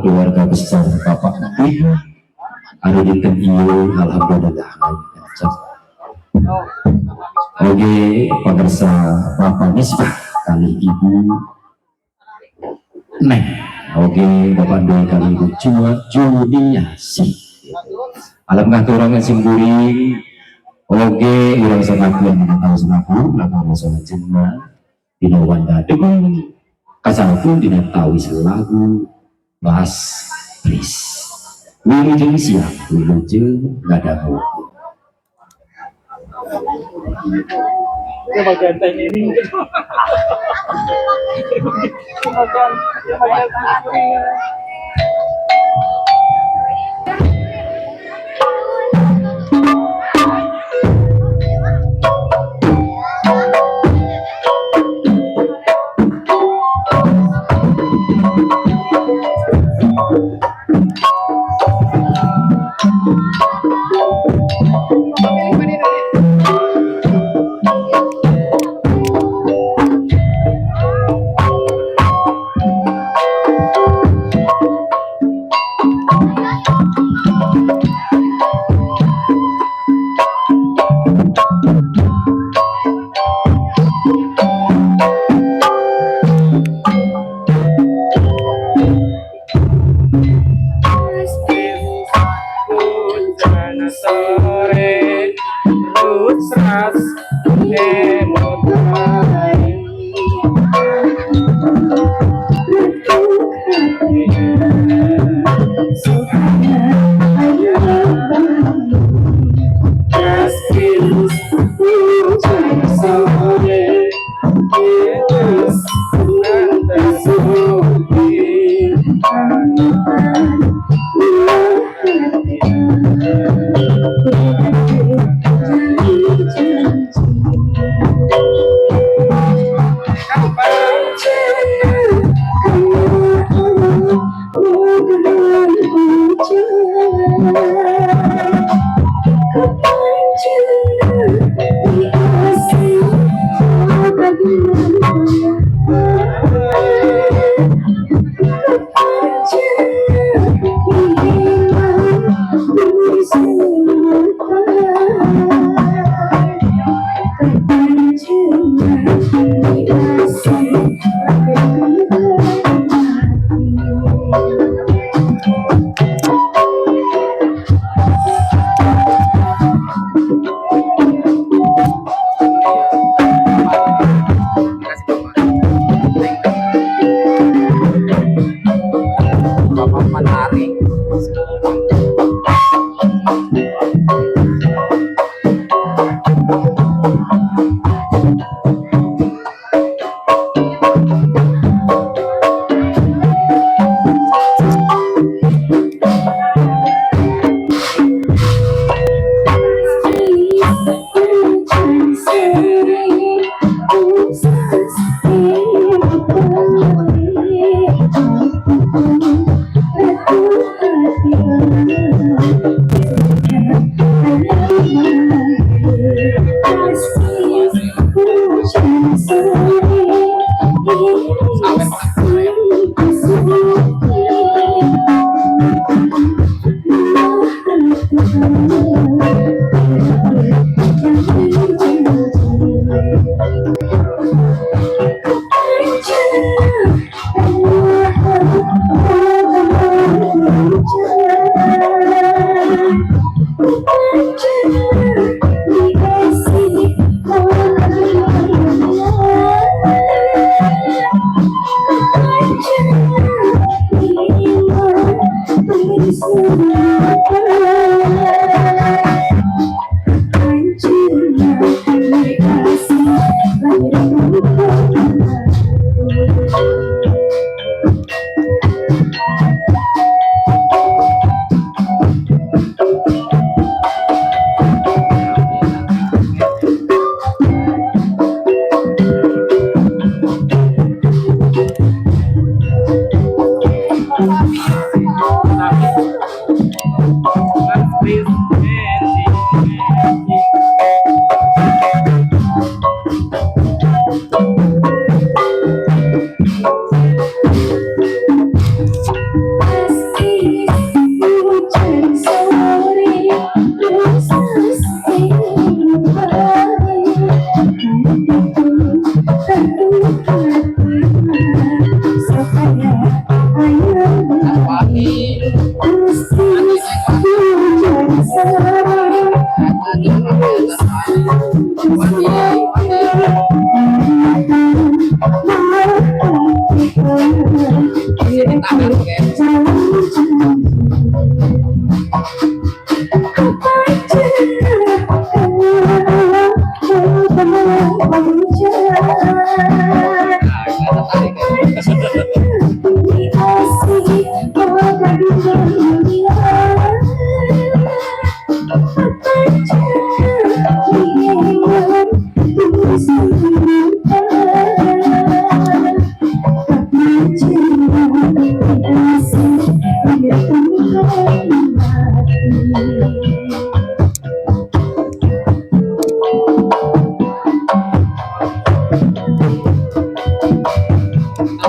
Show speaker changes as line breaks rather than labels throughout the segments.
Keluarga besar Bapak Ibu anu dinten ieu alhamdulillah. Oke, pemirsa, Bapak Misbah kalih Ibu Neng. Oke, Bapak Doi kalih Ibu Jua Juniasi. Alam katurangan simkuring. Oke, urang sanaku yang tahu sanaku lagu salajengna dina wanda degung kasalpun dina tawis lagu Bas Pris. Wilujeng siang, wilujeng ngadangu.
Yung maganda ini. Yung maganda. Hujan sore ras emot. Sore Bapak menarik.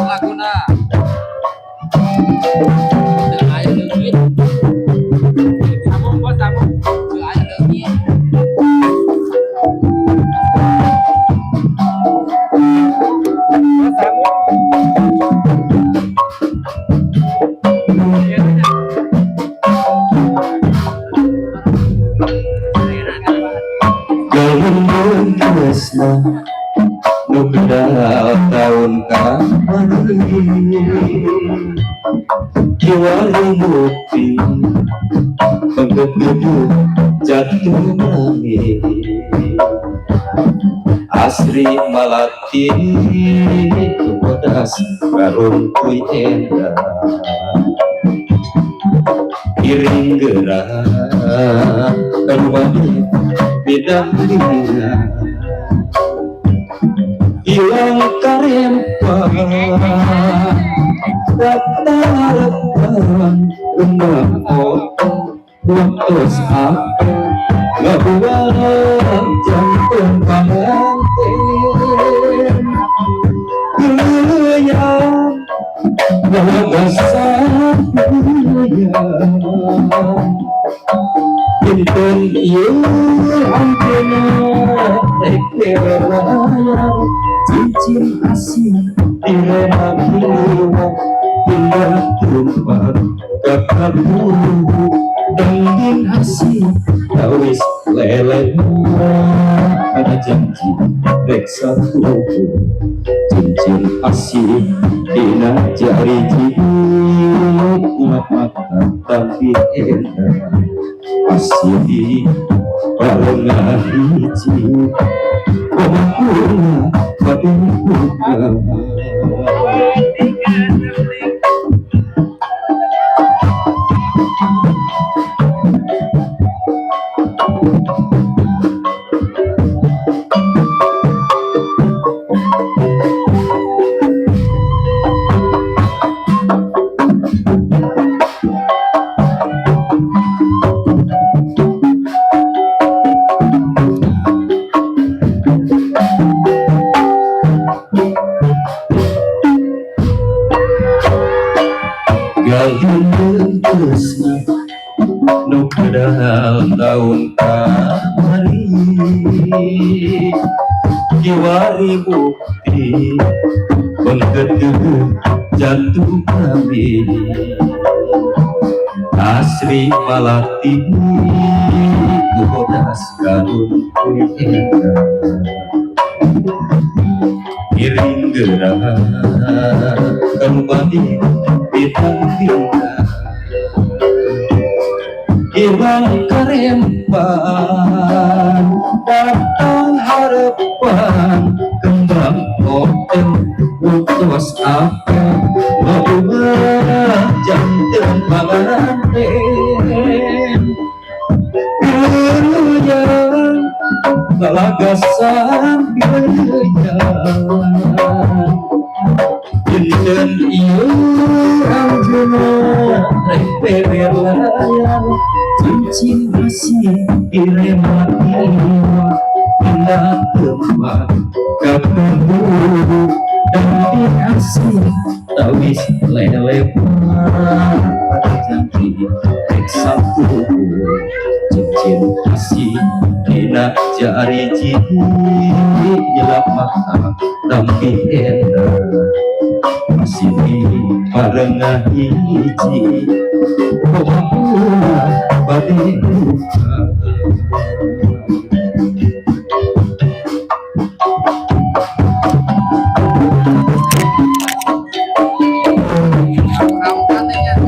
Laguna. Teu aya leungit.
Sambung bos, sambung.
Teu aya leungit.
Bos, sambung. Iya, iya.
Galundung tresna nu kedal taun kamari, kiwari bukti pengket geduh jatuh nami. Asri malati bodas karungkuy endah, iring gerak kaluwani bidang dunia, hilang karempa datang kembang otong waktu apa ngabuang jantung panganten geluyang gagasan geluyang dinten ieu anjeunna rek layar cincin asih direma kiwa pindah tempat kakak buru dangding asih tawis lele ada janji rek satu cincin asih dina jari jidik mata tapi endah asih parengah hiji komakuna bade buka.
Dua, tiga, sebelas.
Galundung tresna nu kedal taun kamari, kiwari bukti bengket geugeuh jantung kami. Asri malati bodas karungkuy endah, iring gerak kembali bintang bintang hilang karempan datang harapan kembang hotel utos apel ngabunga janten panganten geluyang lalagasan geluyang dinten ieu anjeunna rek beber layar cincin asih direma iwa pindah tempat kakeburu dangding asih tawis lelepan janji rek satu cincin asih dina jari jidik nyelap mata tampi endah masih parengah hiji komakuna bade buka.
Kamu katanya.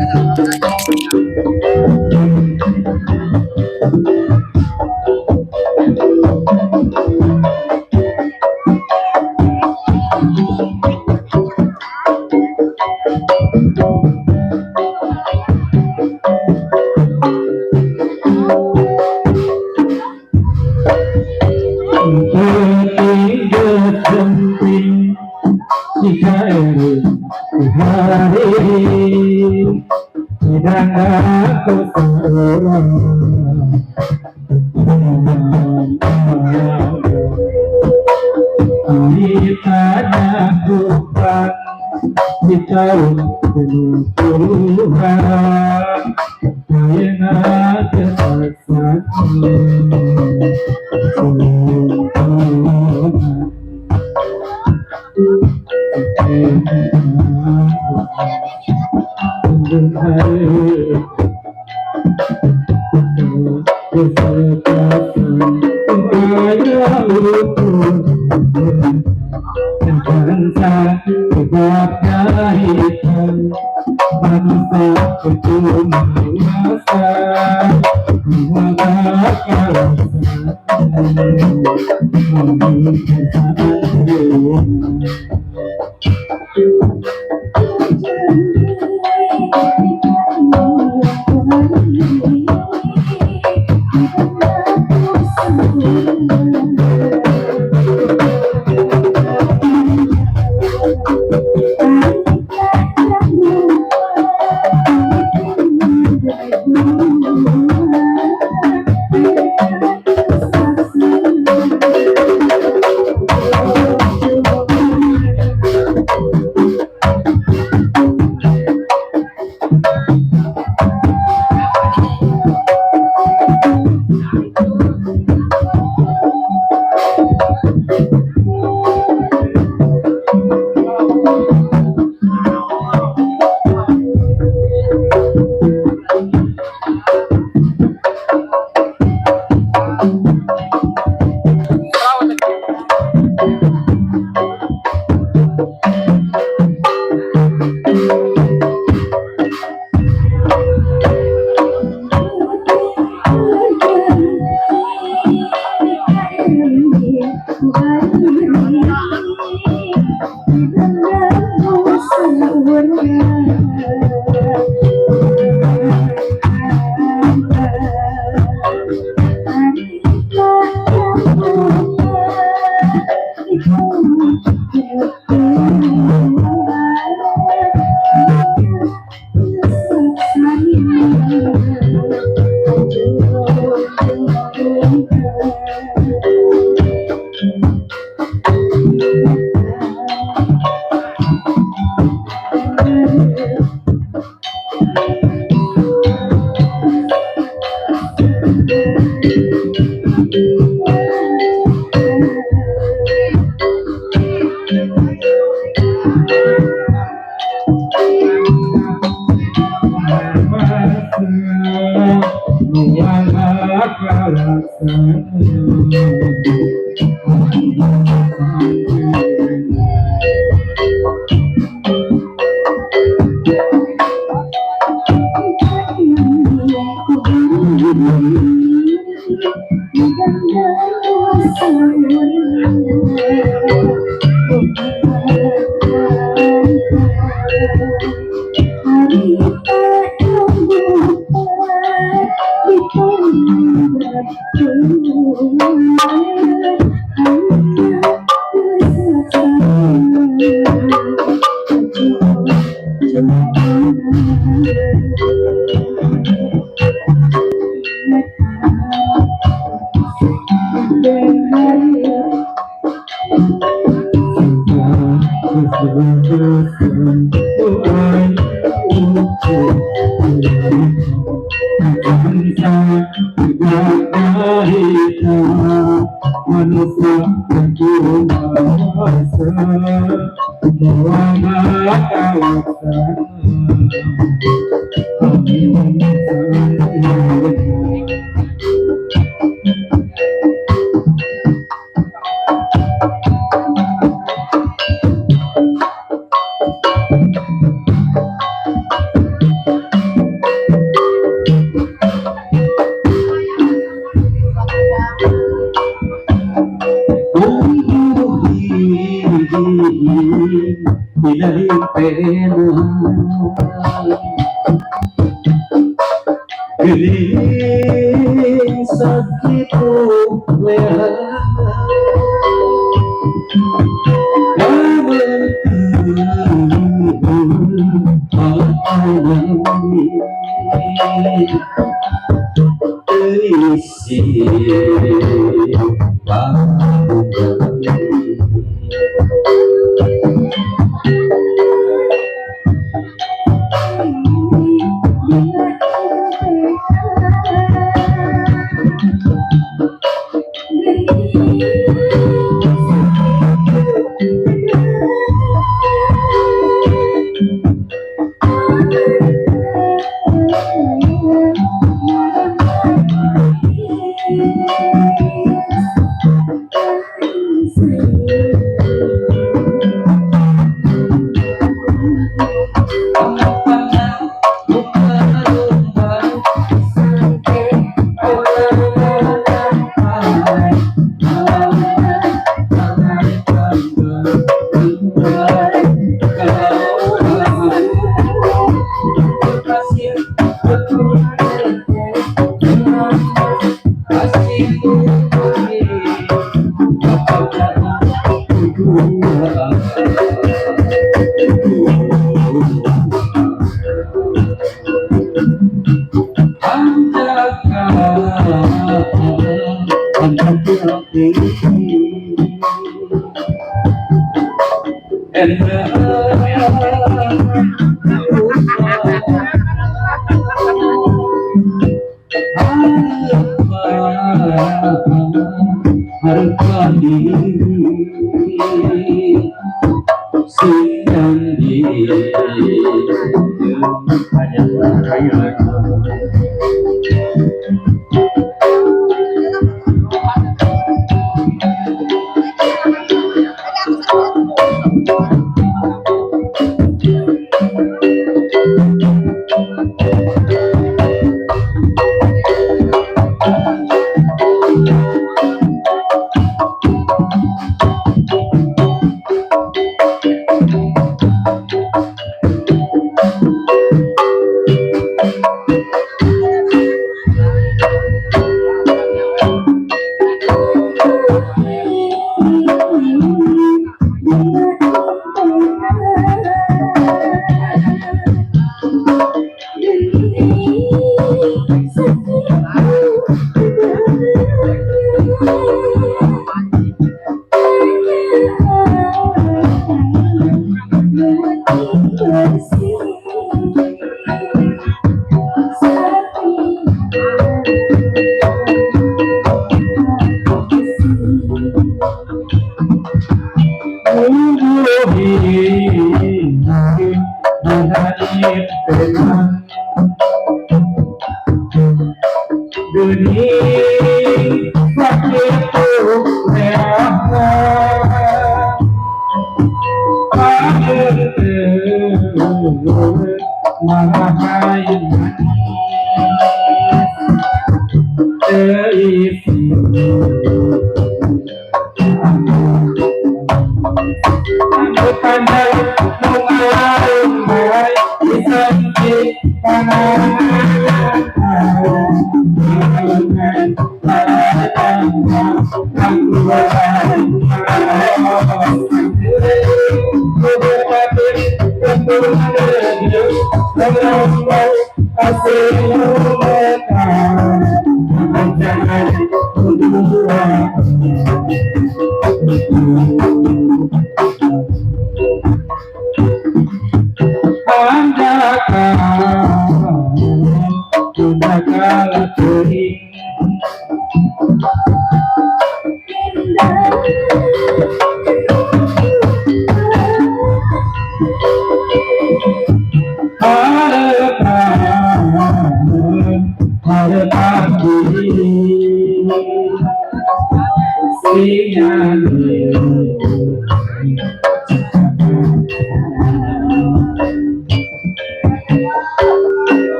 Isi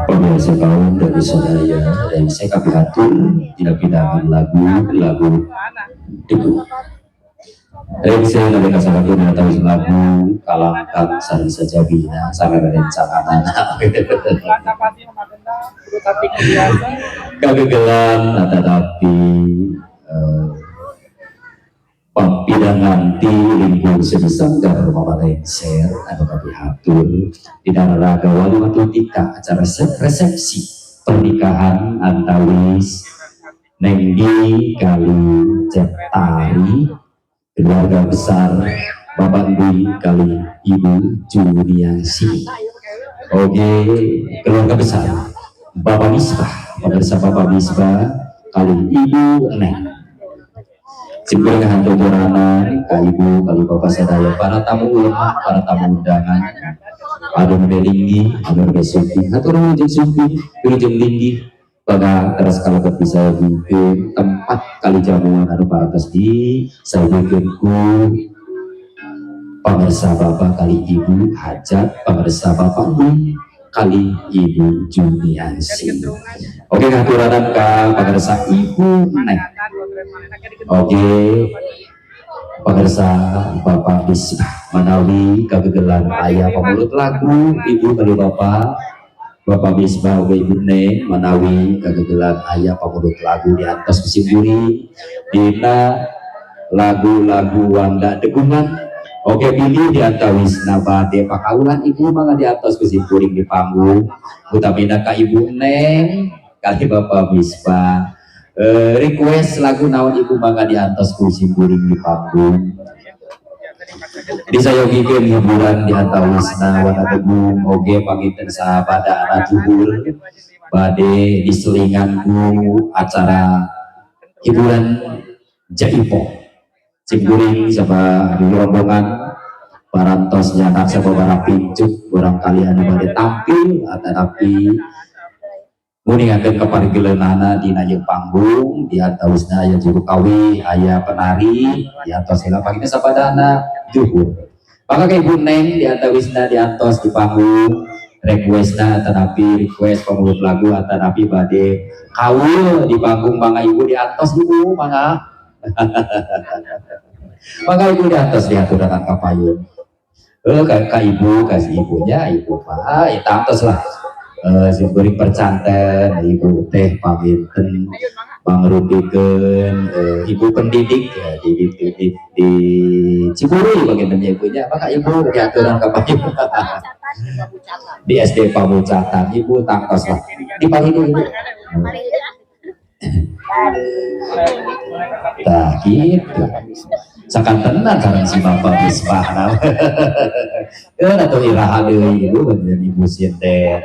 Pemirsa kaum dari sadaya dan saya kapihatur tidak pindahan lagu-lagu degung. Rengse nabi kasalagu dan tahu lagu kalangkan sareng sajabina sareng rencangan kagegelan tetapi papidangan ti lingkung seni sanggar Mama Lengser anu kapihatur dina raraga walimatul nikah acara resepsi pernikahan antawis Nengdi kali Cetari keluarga besar Bapak Dwi kali Ibu Juniasi. Oke, keluarga besar Bapak Misbah, pemirsa Bapak Misbah kali Ibu Neng. Simkuring hatuturanan ka Ibu kali Bapak sadaya para tamu ulama, para tamu undangan, anu nu linggih, anu nu sumping, hatur nuhun jeung sumping, wilujeng linggih, maka teras kalebet disayogikeun tempat kali jamuan anu parantos disayogikeun ku pamirsa Bapak kali Ibu Hajat, pamirsa Bapak Dwi kali Ibu Juniansi. Oke, haturanan ka pamirsa Ibu Neng. Oke, pemirsa Bapak Misbah manawi kagegelan aya pamulud lagu Ibu kali Bapak Bapak Misbah oge Ibu Neng manawi kagegelan aya pamulud lagu di atas ku simkuring dina lagu-lagu wanda degungan. Oke, pilih di antawisna bade pakaulan Ibu mangga di atas ku simkuring di panggung, utamina ka Ibu Neng kali Bapak Misbah. Request lagu naon Ibu mangga di atas ku simkuring di panggung. Disayogikeun hiburan di antawisna wana degung oge panginten sahabada anak juhur bade diselingan ku acara hiburan jaipo. Simkuring sama rombongan parantos nyanak sababaraha pincuk barangkali anu bade tampil atanapi nguningakeun kaparigeuleunnana dina ieu panggung. Di antawisna aya juru kawi, aya penari di antos heula panginten sabadana juhur. Maka ka Ibu Neng di antawisna di antos di panggung requestna atanapi request pamulud lagu atanapi bade kaul di panggung, mangga Ibu di antos. Ibu mangga, mangga Ibu di atas dihaturanan ka payun. Ka Ibu, kasih ibunya, Ibu mah ya tantos lah. Simkuring percanten Ibu teh panginten mangrupikeun ibu pendidik ya, di Ciburuy panginten ya ibunya. Maka Ibu diaturan ka payun di SD Pamucatan. Ibu tangtos lah di pagi Ibu. Tah gitu. Sakantenan sareng si Bapak Misbah. Keun atuh iraha deui Ibu bagian Ibu sinden.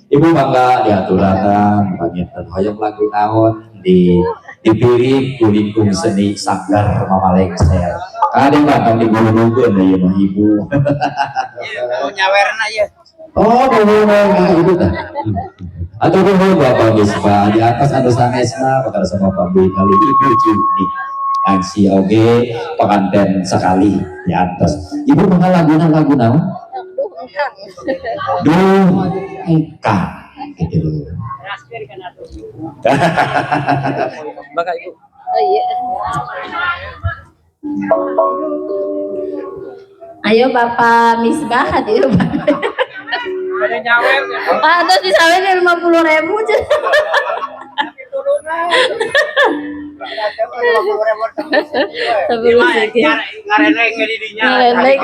Ibu mangga diaturanan panginten hoyong lagu naon di dipilih ku lingkung seni sanggar Mama Lengser. Kade mah tong digulungkeun ieu mah Ibu.
Mau nyawerna ya.
Oh, nuhun ka Ibu tah. Atur nuhun Bapak Misbah di atas anu sanesna bakal sama Bapak B kali Ibu Juni. Angsi oge pengantin sekali di atas. Ibu mangga laguna lagu naon? Duh engkang gitu.
Mangga Ibu.
Oh iya. Ayo Bapak Misbah hadir Pak.
Bade nyawer ya.
Ah, terus disawer 50.000. Sebelum sekian.
Ngarenek di dinya.
Ngarenek.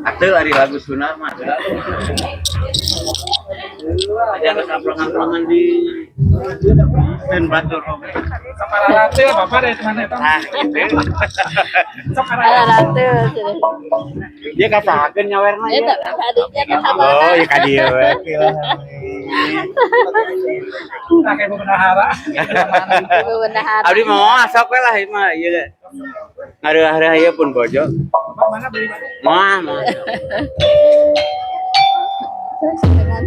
Atuh ari lagu Sunda mah. Ada kamplongan-kamplongan di dan batur.
Samararate Bapak dari mana eta?
Nah, gitu.
Samararate.
Dia kasahakeun nyawerna
Ya
ya.
tak adiknya ke sama.
Oh, ya ka dieu we.
Nah, kayak bendahara.
Ibu bendahara.
Abdi mau sok we lah ieu mah ieu. Ngareuah-reuah ieu pun bojo.
Bapak mana beli mana?
Moal, moal.
Dengan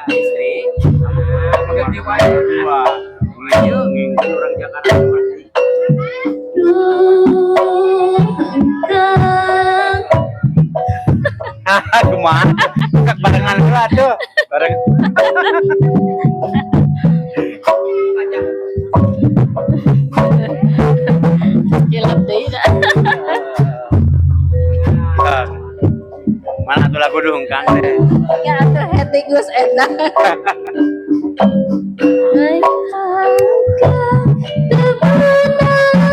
Istri dua. Orang Jakarta.
Duh, engkang.
Kumaha? Barengan heula tuh. Bareng.
Kilap deui dah.
Mana tuh lagu dung Kang teh?
Ya atuh hati geus enak. Ai angka teu meunang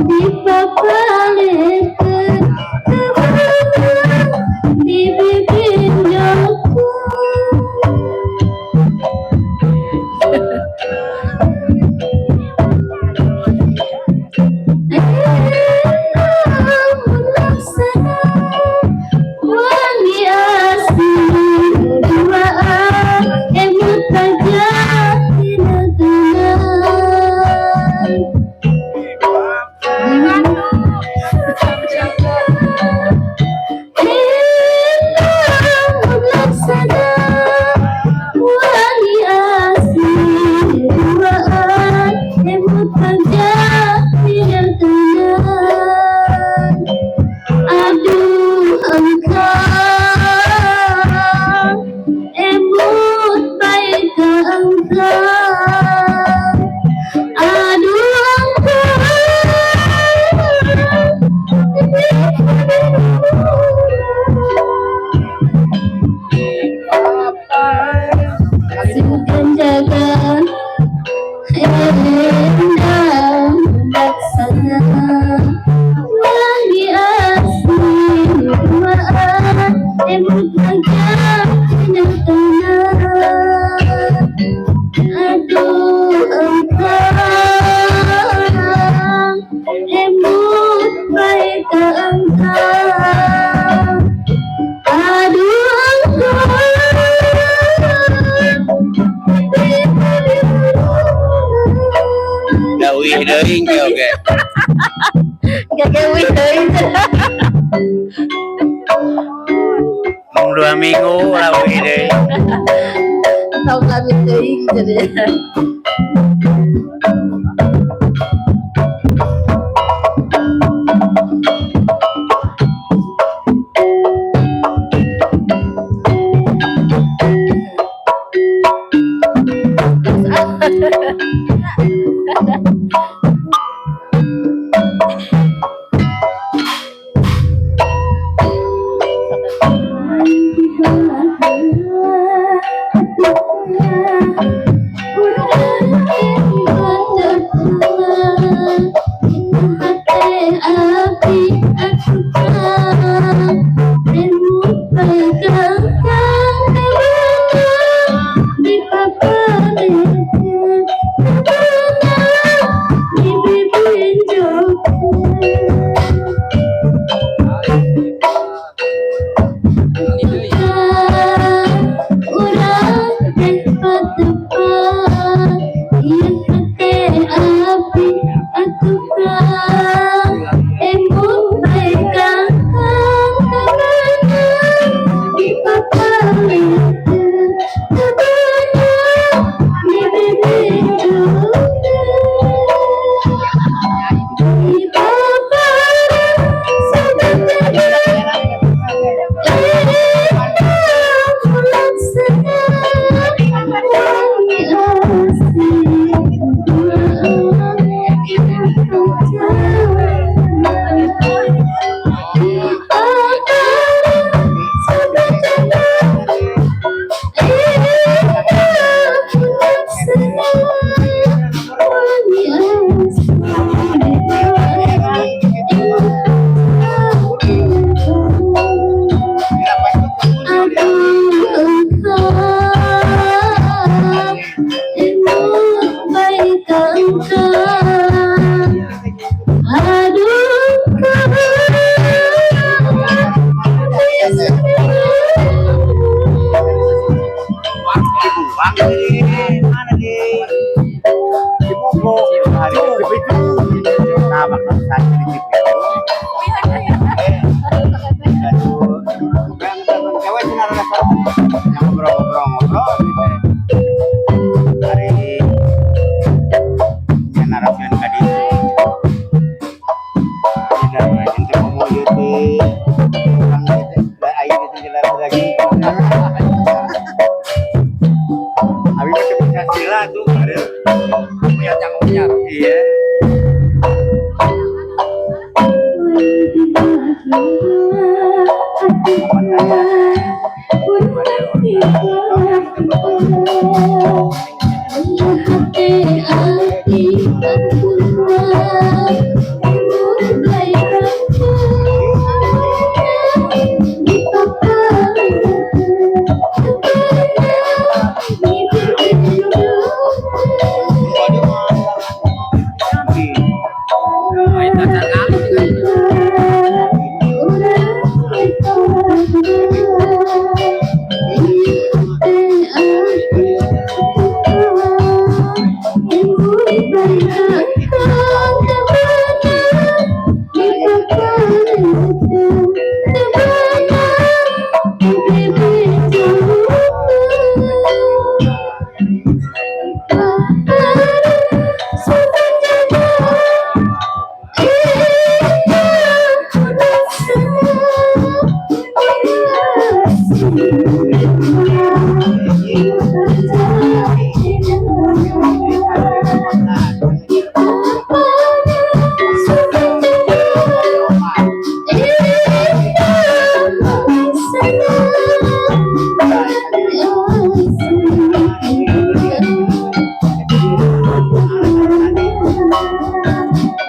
dipapalirkeun, teu meunang dibibinjokeun. Lamun laksana wangi asih duaan emut aja tina tenang. Lamun laksana wangi asih duaan emut aja tina tenang. Aduh engkang, emut bae ka engkang. Aduh engkang. Sugan jaga endang laksana wangi asih duaan emut aja tina tenang. Aduh engkang, emut bae ka engkang. Aduh engkang.
Dawih deui ge oge.
Gak wih deui.
Mung 2 minggu lah wih deui.
Tong lami teuing jadi. Di
Saat di Cipitung. Eh, aduh, cewek cina rada yang ngobrol-ngobrol-ngobrol gitu. Hari yang narasian ka ditu. Tidak rajin teh komo ieu teh. Urang teh da aya di jelas lagi. Abi mah teu bisa sila tuh kemarin.
Punya cangungnya.
Iya.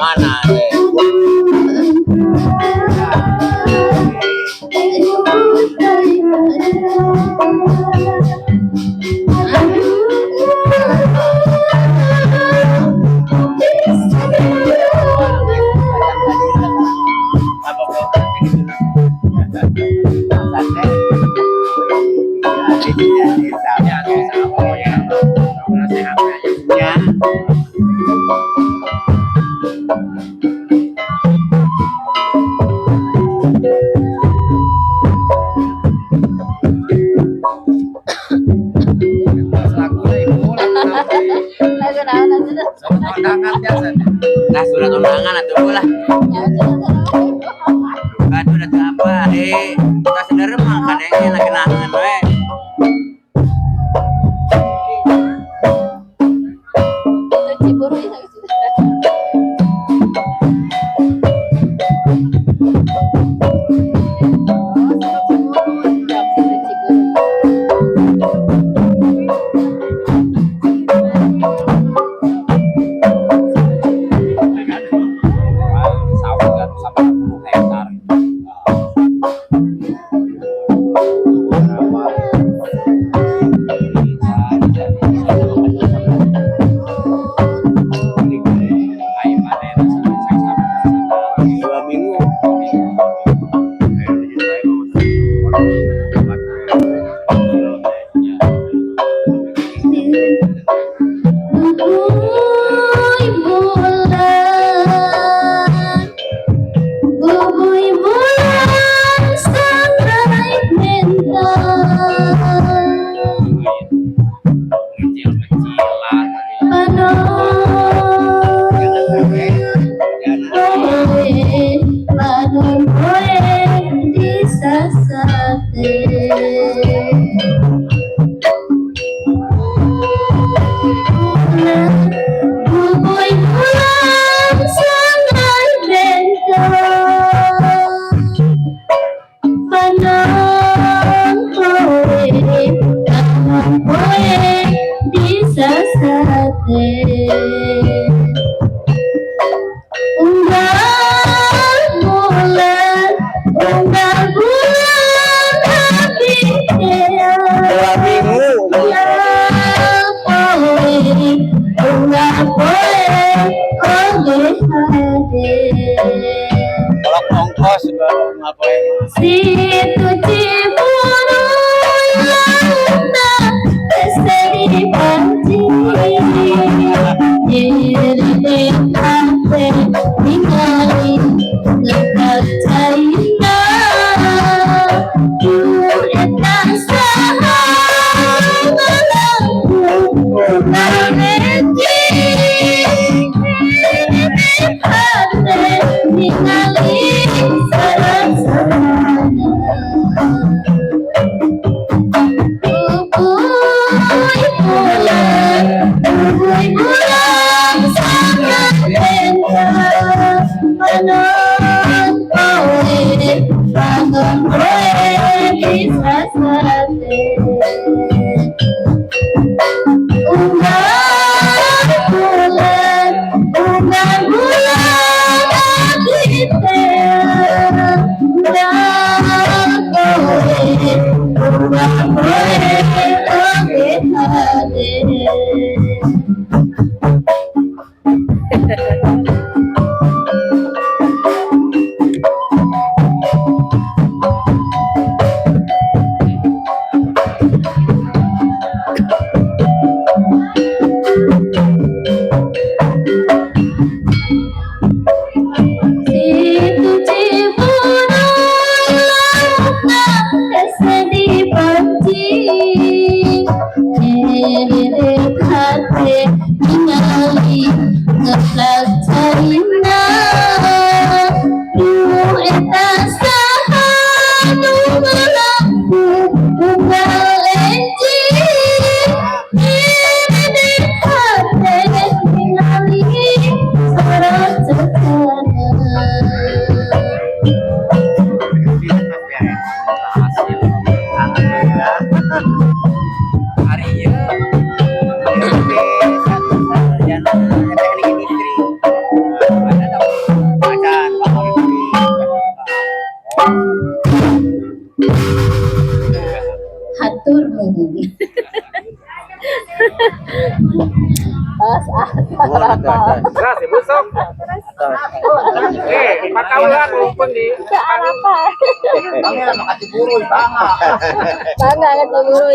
Mana deh? Ya. Nah, surat undangan atuh lah. Aduh, udah apa? Eh, kita saudara mah kadangnya lagi nahan we.
Sawah sampai 10 hektar.
2 minggu.
Bubuy bulan, bubuy bulan sangrai bentang.
Kecil-kecilan.
Panon poe, panon poe disasate. Bulan, bubuy bulan sangrai bentang. Panon poe, panon poe disasate. Unggal bulan, unggal bulan abdi teh.
2 minggu.
Unggal poe, unggal poe oge hade.
Kalau ongkos ngapain?
Situ Ciburuy lautna hese dipancing. Nyeri hate. Urang sangat endah panon poe panon poe bisa sate unggal bulan unggal bulan abdi teh unggal poe unggal poe oge hade. Situ Ciburuy lautna hese dipancing nyeret hate ningali ngeplak carina duh eta saha nu ngalaku unggal enjing nyeret hate ningali sorot cekana.
Hasil.
Alhamdulillah.
Hari ieu
Sarjana teknik industri.
ada tahu
Macan, Pak Polisi.
Hatur nuhun. Tos ah.
Terus ibu sok. Eh, pakaulan mumpun di
Ke Arafah.
Bangga makasih buruy, bangga.
Bangga ngecemburu.